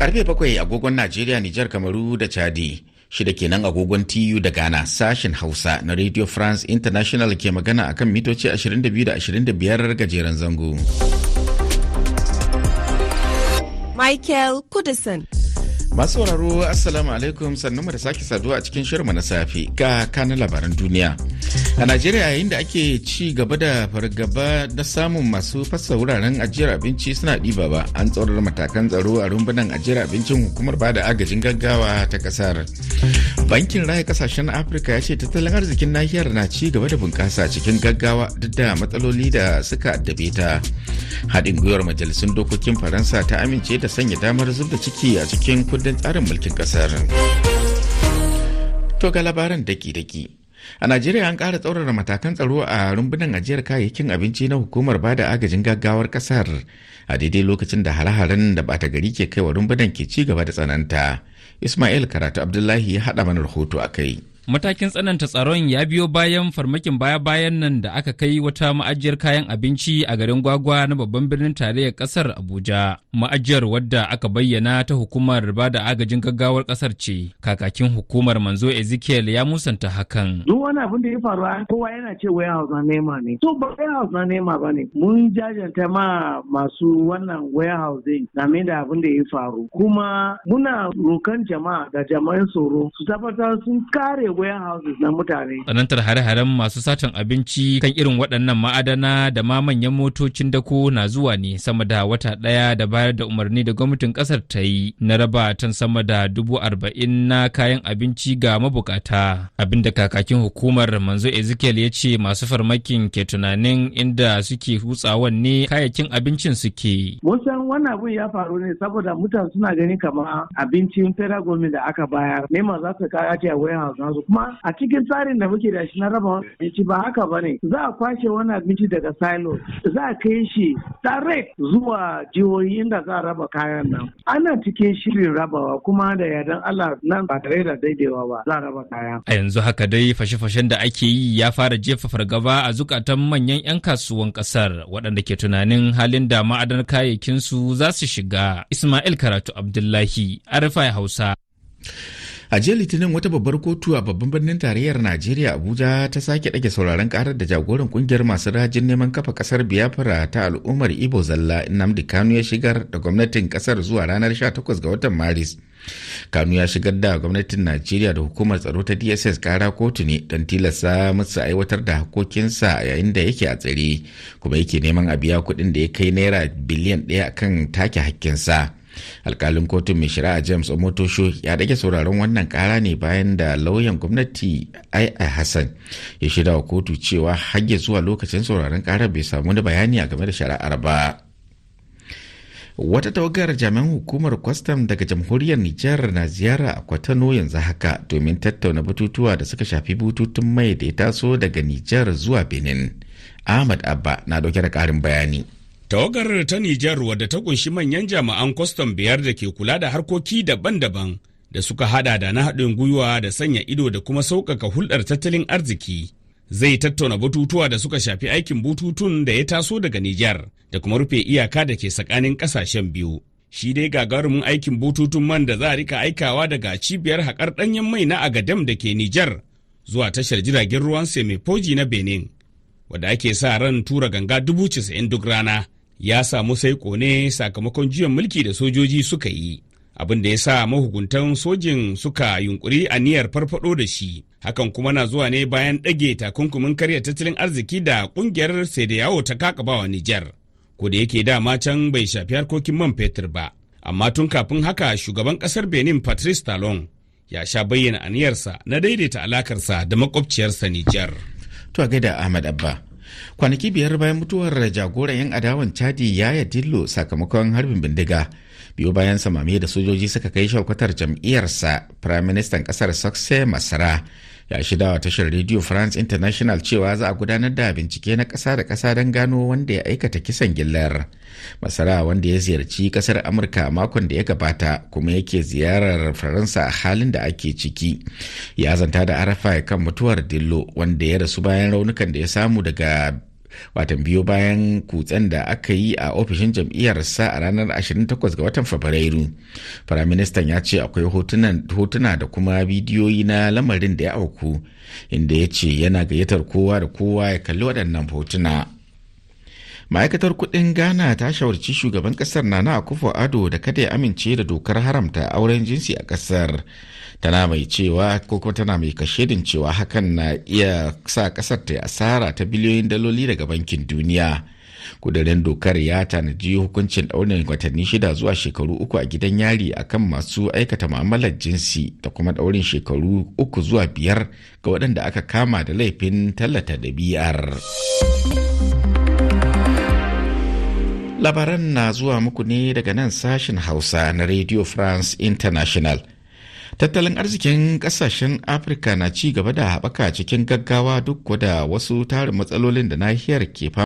Karfe 7 agogon Najeriya, Nijar, Kamaru da Chadi. 6 kenan agogon TU da Ghana. Sashen Hausa na Radio France International ke magana akan mitoci 22 da 25 gajeren zango. Michael Kudison. Masu sauraro, Assalamu alaikum, sannu da sake saduwa a cikin shirinmu na safe. Ga kanin labaran duniya. A Najeriya, yayin da ake ci gaba da fargaba na samun masu fasa wuraren ajiyar abinci suna ɗiba ba, an tsaurara matakan tsaro a rumbunan ajiyar abincin hukumar bada agajin gaggawa ta kasar. Bankin Raya Kasashen Afirka ya ce tattalin arzikin nahiyar na ci gaba da bunƙasa cikin gaggawa duk da matsaloli da suka addabe ta. Haɗin gwiwar majalisun dokokin Faransa ta amince da sanya damar zub da ciki a cikin kundin tsarin mulkin kasar. To, ga labaran daki-daki. A Najeriya, an ƙara tsaurara matakan tsaro a rumbunan ajiyar kayayyakin abinci na hukumar bada agajin gaggawar kasar a daidai lokacin da hare-haren da bata gari ke kaiwa rumbunan ke ci gaba da tsananta. Ismail Karatu Abdullahi ya haɗa mana rahoto a kai. Matakin tsananta tsaron ya biyo bayan farmakin baya-bayan nan da aka kai wata ma'ajiyar kayan abinci a garin Gwagwa na babban birnin tarayyar kasar Abuja. Ma'ajiyar, wadda aka bayyana ta hukumar ba da agajin gaggawar kasar ce. Kakakin hukumar, Manzo Ezekiel, ya musanta hakan. Duk wani abin da ya faru, kowa yana ce warehouse na NEMA ne. To, ba warehouse na NEMA ba ne. Mun jajanta ma masu wannan warehouse din game da abin da ya faru. Kuma muna rokan jama'a da jama'an tsaro su tabbatar sun kare warehouses na mutane. Tsanantar hare-haren masu satan abinci kan irin waɗannan ma'adana da ma manyan motocin dako na zuwa ne sama da wata ɗaya da bayar da umarni da gwamnatin ƙasar ta yi na raba tan sama da 40,000 na kayan abinci ga mabukata. Abinda kakakin hukumar, Manzo Ezekiel, ya ce masu farmakin ke tunanin inda suke hutsawan ne kayayyakin abincin suke. Mun san wannan abun ya faru ne saboda mutane suna ganin kamar abincin federal government da aka bayar, NEMA za su kawo a warehouse nasu. Kuma a cikin tsarin da muke da shi na raba abinci, ba haka ba ne. Za a kwashe wannan abinci daga silo, za a kai shi direct zuwa jihohi inda za a raba kayan nan. Ana cikin shirin rabawa, kuma da yardan Allah nan ba tare da daidaiwa ba za a raba kaya. A yanzu haka dai fashe-fashen da ake yi ya fara jefa fargaba a zukatan manyan 'yan kasuwan kasar, waɗanda ke tunanin halin da ma'adanar kayayyakinsu za su shiga. Ismail Karatu Abdullahi, RFI Hausa. A jiya Litinin, wata babbar kotu a babban birnin tarayyar Najeriya, Abuja, ta sake ɗage sauraron karar da jagoran kungiyar masu rajin neman kafa kasar Biafra ta al'ummar Ibo zalla, Nnamdi Kanu, ya shigar da gwamnatin kasar zuwa ranar 18 ga watan Maris. Kanu ya shigar da gwamnatin Najeriya da hukumar tsaro ta DSS kara kotu ne don tilasta musu aiwatar da hakokinsa yayin da yake a tsare, kuma yake neman a biya kuɗin da ya kai naira biliyan 1 kan take hakkinsa. Alkalin kotun, mai shari'a James Omotosho, ya dage sauraron wannan kara ne bayan da lauyan gwamnati Ai Hassan ya shaida wa kotu cewa har zuwa lokacin sauraron karar bai samu wani bayani a game da shari'ar ba. Wata tawagar jami'an hukumar kwastam daga Jamhuriyar Nijar na ziyara a Kwatano yanzu haka domin tattauna batutuwa da suka shafi bututun mai da ya taso daga Nijar zuwa Benin. Ahmad Abba na dauke da karin bayani. Tawagar ta Nijar, wadda ta kunshi manyan jami'an kwastam biyar da ke kula da harkoki daban-daban da suka hada da na haɗin gwiwa da sanya ido da kuma sauƙaƙa hulɗar tattalin arziki, zai tattauna batutuwa da suka shafi aikin bututun da ya taso daga Nijar da kuma rufe iyaka da ke tsakanin ƙasashen biyu. Shi dai gagarumin aikin bututun man da za a rika aikawa daga cibiyar haƙar ɗanyen mai na Agadem da ke Nijar zuwa tashar jiragen ruwan Seme-Kpodji na Benin, wadda ake sa ran tura ganga 90,000 duk rana, ya samu saiko ne sakamakon juyin mulki da sojoji suka yi, abin da ya sa mahukuntan sojin suka yunkuri aniyar farfado da shi. Hakan kuma na zuwa ne bayan ɗage takunkumin karya tattalin arziki da ƙungiyar CEDEAO ta kakabawa Nijar, ko da yake dama can bai shafi harkokin man fetur ba. Amma tun kafin haka, shugaban ƙasar Benin Patrice Talon ya sha bayyana aniyarsa na daidaita alakarsa da makwabciyarsa Nijar. To, a gaida Ahmad Abba. Kwanaki 5 bayan mutuwar jagoran 'yan adawan Chadi, Yaya Dillo, sakamakon harbin bindiga biyo bayan samame da sojoji suka kai shalkwatar jam'iyyarsa, Prime Minister kasar Succès Masra ya shaidawa tashar Radio France International cewa za a gudanar da bincike na ƙasa da ƙasa don gano wanda ya aikata kisan gillar. Masra, wanda ya ziyarci ƙasar Amurka makon da ya gabata kuma yake ziyarar Faransa a halin da ake ciki, ya zanta da RFI kan mutuwar Dillo, wanda ya rasu bayan raunukan da ya samu daga Watan biyo bayan kutsen da aka yi a ofishin jam'iyyarsa a ranar 28 ga watan Fabrairu. Firaministan ya ce akwai hotuna da kuma bidiyoyi na lamarin da ya auku, inda ya ce yana gayyatar kowa da kowa ya kalli waɗannan hotuna. Ma'aikatar kudin Ghana ta shawarci shugaban kasar Nana Akufo Addo da kada ya amince da dokar haramta auren jinsi a kasar, tana mai cewa ko kuma tana mai kashedin cewa hakan na iya sa kasar ta yi asara ta biliyoyin daloli daga Bankin Duniya. Kudirin dokar ya tanaji hukuncin daurin watanni 6 zuwa shekaru 3 a gidan yari akan masu aikata mu'amalar jinsi, da kuma daurin shekaru 3 zuwa 5 ga waɗanda aka kama da laifin tallata ɗabi'ar. Labaran na zuwa muku ne daga nan sashen Hausa na Radio France International. Tattalin arzikin kasashen Afirka na ci gaba da haɓaka cikin gaggawa duk da wasu tarin matsalolin da nahiyar ke fama.